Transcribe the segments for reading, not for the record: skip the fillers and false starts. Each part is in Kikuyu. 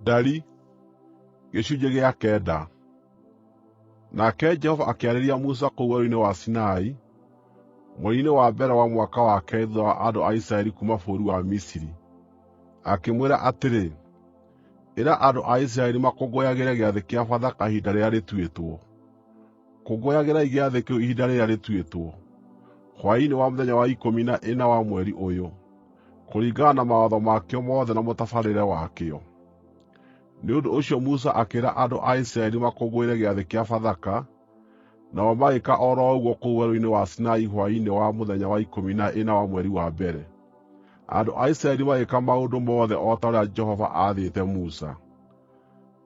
Ndari gĩcunjĩ gĩa kenda. Nake Jehova akĩarĩria Musa kũu werũ-inĩ wa Sinai, mweri-inĩ wa mbere wa mwaka wa keerĩ thuutha wa andũ a Isiraeli kuuma bũrũri wa Misiri, akĩmwĩra atĩrĩ, “Ĩra andũ a Isiraeli makũngũyagĩre Gĩathĩ kĩa Bathaka ihinda rĩrĩa rĩtuĩtwo. Kũngũyagĩrai gĩathĩ kĩu ihinda rĩrĩa rĩtuĩtwo, hwaĩ-inĩ wa mũthenya wa 14 wa mweri ũyũ, kũringana na mawatho makĩo mothe na mũtabarĩre wakĩo.” Nĩ ũndũ ũcio Musa akĩĩra andũ a Isiraeli makũngũĩre Gĩathĩ kĩa Bathaka, nao magĩĩka o ro ũguo kũu werũ-inĩ wa Sinai hwaĩ-inĩ wa mũthenya wa 14 wa mweri wa mbere. Andũ a Isiraeli magĩĩka maũndũ mothe o ta ũrĩa Jehova aathĩte Musa.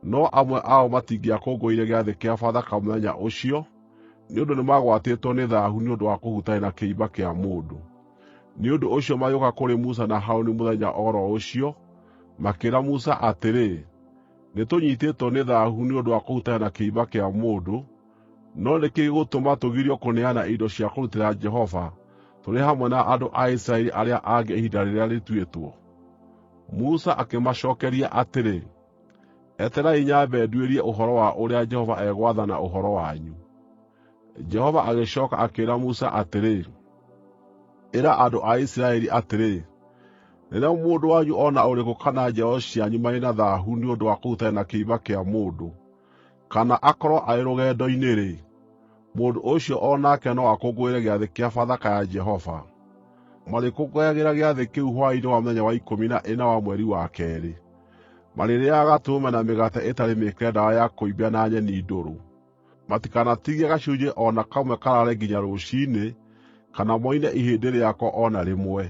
No amwe ao matingĩakũngũĩire Gĩathĩ kĩa Bathaka mũthenya ũcio nĩ ũndũ nĩmagwatĩtwo nĩ thaahu nĩ ũndũ wa kũhutania na kĩimba kĩa mũndũ. Nĩ ũndũ ũcio magĩũka kũrĩ Musa na Harũni mũthenya o ro ũcio, makĩĩra Musa atĩrĩ, “Nĩtũnyiitĩtwo nĩ thaahu nĩ ũndũ wa kũhutania na kĩimba kĩa mũndũ, no nĩ kĩĩ gĩgũtũma tũgirio kũneana indo cia kũrutĩra Jehova tũrĩ hamwe na andũ a Isiraeli arĩa angĩ ihinda rĩrĩa rĩtuĩtwo?” Musa akĩmacookeria atĩrĩ, “Etererai nyambe nduĩrie ũhoro wa ũrĩa Jehova egwathana ũhoro wanyu.” Jehova agĩcooka akĩĩra Musa atĩrĩ, “Ĩra andũ a Isiraeli atĩrĩ, ‘Rĩrĩa mũndũ wanyu o na ũrĩkũ kana njiaro cianyu marĩ na thaahu nĩ ũndũ wa kũhutania na kĩimba kĩa mũndũ, kana akorwo arĩ rũgendo-inĩ-rĩ, mũndũ ũcio o nake no akũngũĩre gĩathĩ kĩa Bathaka ya Jehova. Marĩkũngũyagĩra gĩathĩ kĩu hwaĩ-inĩ wa mũthenya wa 14 wa mweri wa keerĩ. Marĩrĩĩaga gatũrũme na mĩgate ĩtarĩ mĩĩkĩre ndawa ya kũimbia na nyeni ndũrũ. Matikanatigie gacunjĩ o na kamwe karaare nginya rũciinĩ, kana moine ihĩndĩ rĩako o na rĩmwe.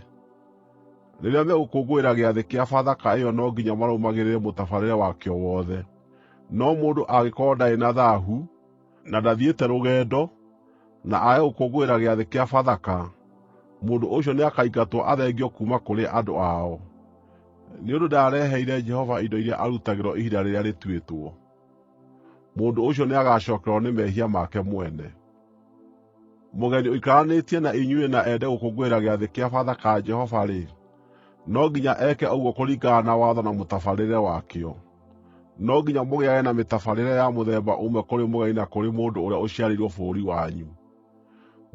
Rĩrĩa megũkũngũĩra gĩathĩ kĩa Bathaka ĩyo no nginya marũmagĩrĩre mũtabarĩre wakĩo wothe. No mũndũ angĩkorwo ndarĩ na thaahu, na ndathiĩte rũgendo, na aage gũkũngũĩra gĩathĩ kĩa Bathaka, mũndũ ũcio nĩakaingatwo athengio kuuma kũrĩ andũ ao, nĩ ũndũ ndaareheire Jehova indo iria arutagĩrwo ihinda rĩrĩa rĩtuĩtwo. Mũndũ ũcio nĩagacookererwo nĩ mehia make mwene. Mũgeni ũikaranĩtie na inyuĩ na ende gũkũngũĩra gĩathĩ kĩa Bathaka ya Jehova-rĩ, no nginya eke ũguo kũringana na watho na mũtabarĩre wakĩo. No nginya mũgĩage na mĩtabarĩre ya mũthemba ũmwe kũrĩ mũgeni na kũrĩ mũndũ ũrĩa ũciarĩirwo bũrũri wanyu.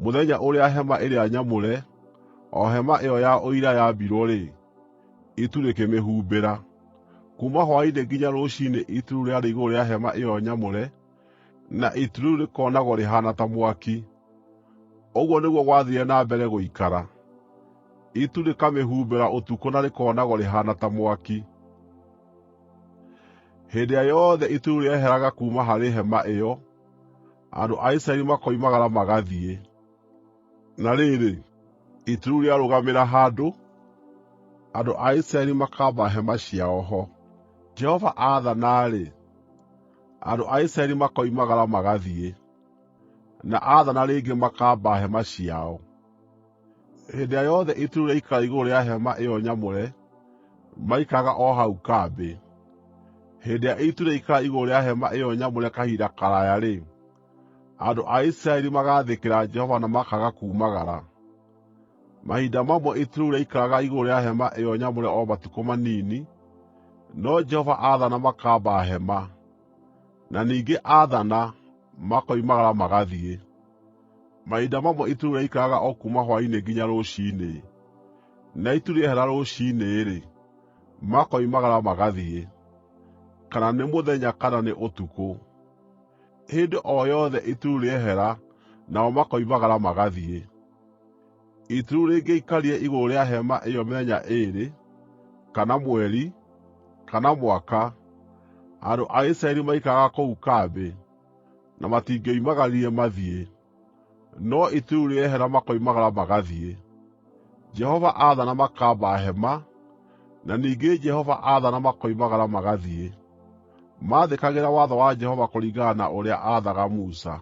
Mũthenya ũrĩa hema ĩrĩa nyamũre, o hema ĩyo ya Ũira yaambirwo-rĩ, itu rĩkĩmĩhumbĩra. Kuuma hwaĩ-inĩ nginya rũciinĩ itu rĩu rĩarĩ igũrũ rĩa hema ĩyo nyamũre, na itu rĩu rĩkoonagwo rĩhaana ta mwaki. Ũguo nĩguo gwathiire na mbere gũikara: Itu rĩkamĩhumbĩra ũtukũ na rĩkoonagwo rĩhaana ta mwaki. Hĩndĩ ĩrĩa yothe itu rĩu rĩeheraga kuuma harĩ hema ĩyo, andũ a Isiraeli makoimagara magathiĩ. Na rĩrĩ, itu rĩu rĩarũgamĩra handũ, andũ a Isiraeli makaamba hema ciao ho. Jehova aathana-rĩ, andũ a Isiraeli makoimagara magathiĩ, na aathana rĩngĩ makaamba hema ciao. Hĩndĩ ĩrĩa yothe itu rĩu rĩaikara igũrũ rĩa hema ĩyo nyamũre, maikaraga o hau kambĩ. Hĩndĩ ĩrĩa itu rĩaikara igũrũ rĩa hema ĩyo nyamũre kahinda karaaya-rĩ, andũ a Isiraeli magaathĩkĩra Jehova na makaaga kuumagara. Mahinda mamwe itu rĩu rĩaikaraga igũrũ rĩa hema ĩyo nyamũre o matukũ manini, no Jehova aathana makaamba hema, na ningĩ aathana, makoimagara magathiĩ. Mahinda mamwe itu rĩu rĩaikaraga o kuuma hwaĩ-inĩ nginya rũciinĩ, na itu rĩehera rũciinĩ-rĩ, makoimagara magathiĩ, kana nĩ mũthenya kana nĩ ũtukũ. Hĩndĩ o yothe itu rĩu rĩehera nao makoimagara magathiĩ. Itu rĩu rĩngĩaikarire igũrũ rĩa hema ĩyo mĩthenya ĩĩrĩ, kana mweri, kana mwaka, andũ a Isiraeli maikaraga kũu kambĩ, na matingĩoimagarire mathiĩ. No itu rĩu rĩehera makoimagara magathiĩ. Jehova aathana makaamba hema, na ningĩ Jehova aathana makoimagara magathiĩ. Maathĩkagĩra watho wa Jehova kũringana na ũrĩa aathaga Musa.